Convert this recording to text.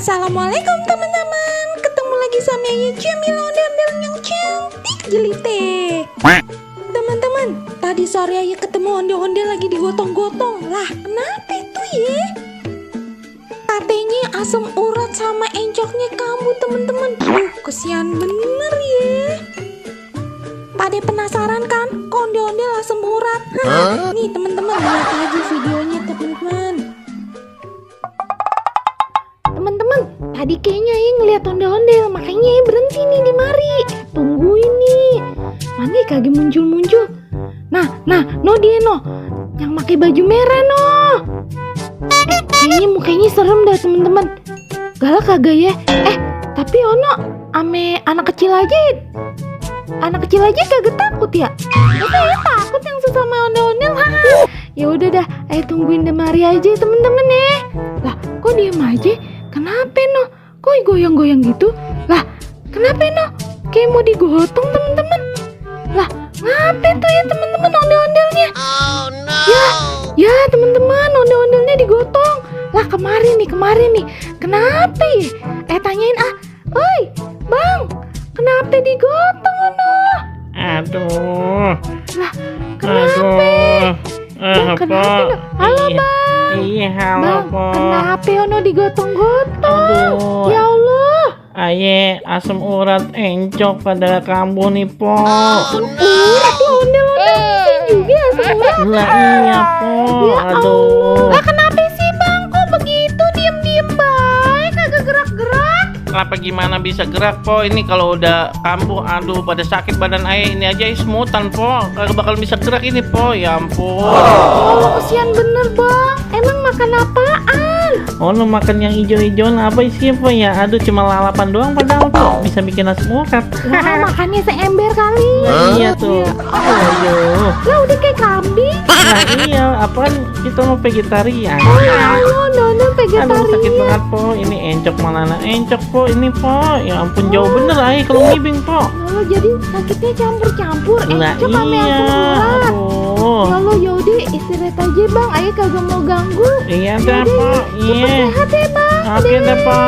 Assalamualaikum teman-teman. Ketemu lagi sama Yaya Cemil ondel-ondel yang cantik jelite. Teman-teman, tadi sore Yaya ketemu ondel-ondel lagi digotong-gotong. Lah, kenapa itu ya? Katanya asam urat sama encoknya kamu teman-teman. Kesian bener ya. Pada penasaran kan? Kok ondel-ondel asam urat? Nih teman-teman, lihat aja videonya teman-teman. Teman-teman, tadi kayaknya Ayah ngeliat ondel-ondel, makanya Ayah berhenti nih di mari. Tungguin nih, mana kagak muncul-muncul. Nah, no dia no, yang pakai baju merah no. Kayaknya mukanya serem dah teman-teman. Galak kagak ya? Tapi Ono ame anak kecil aja kagak takut ya? Masa ya takut yang sesama ondel-ondel? Ya udah dah, Ayah tungguin di mari aja teman-teman ya. Lah, kok diem aja? Kenapa no? Kok goyang-goyang gitu? Lah, kenapa no? Kayak mau digotong teman-teman. Lah, ngapain tuh ya teman-teman ondel-ondelnya? Oh no. Ya teman-teman, ondel-ondelnya digotong. Lah kemarin nih. Kenapa ya? Tanyain Oi, Bang, kenapa digotong no? Aduh. Lah, kenapa? Bang, kenapa no? Halo Bang. Iya, halo Bang, po. kenapa Ono digotong-gotong? Aduh. Ya Allah. Aye, asam urat encok pada kamu nih po. Urat lo ondel-ondel juga asam urat. Lah iya po. Ya Aduh. Allah. Lah kenapa sih Bang? Kok begitu diem-diem baik, kagak gerak-gerak? Kenapa gimana bisa gerak po? Ini kalau udah kambuh, aduh pada sakit badan Aye. Ini aja semutan po. Kagak bakal bisa gerak ini po. Ya ampun. Oh, kesian bener Bang. Emang makan apaan? Oh, lu makan yang hijau-hijauan apa sih po ya? Aduh, cuma lalapan doang padahal po. Bisa bikin asam urat. Lah makannya seember kali. Iya tuh. Aduh. Lah udah kayak kambing. Nah iya, apaan kita mau vegetarian? Oh ya Allah, Nono Aduh sakit vegetarian. banget po. Ini encok mana encok po. Ini po. Ya ampun jauh bener Ay kalau ngibing po. Oh, jadi sakitnya campur-campur. Lah Encok sama iya. asam urat. Aduh. Ya Allah, yaudah istirahat aja Bang. Ayah kagak mau ganggu. Iya dah po. Cepet Iya. sehat ya Bang. Oke dah po.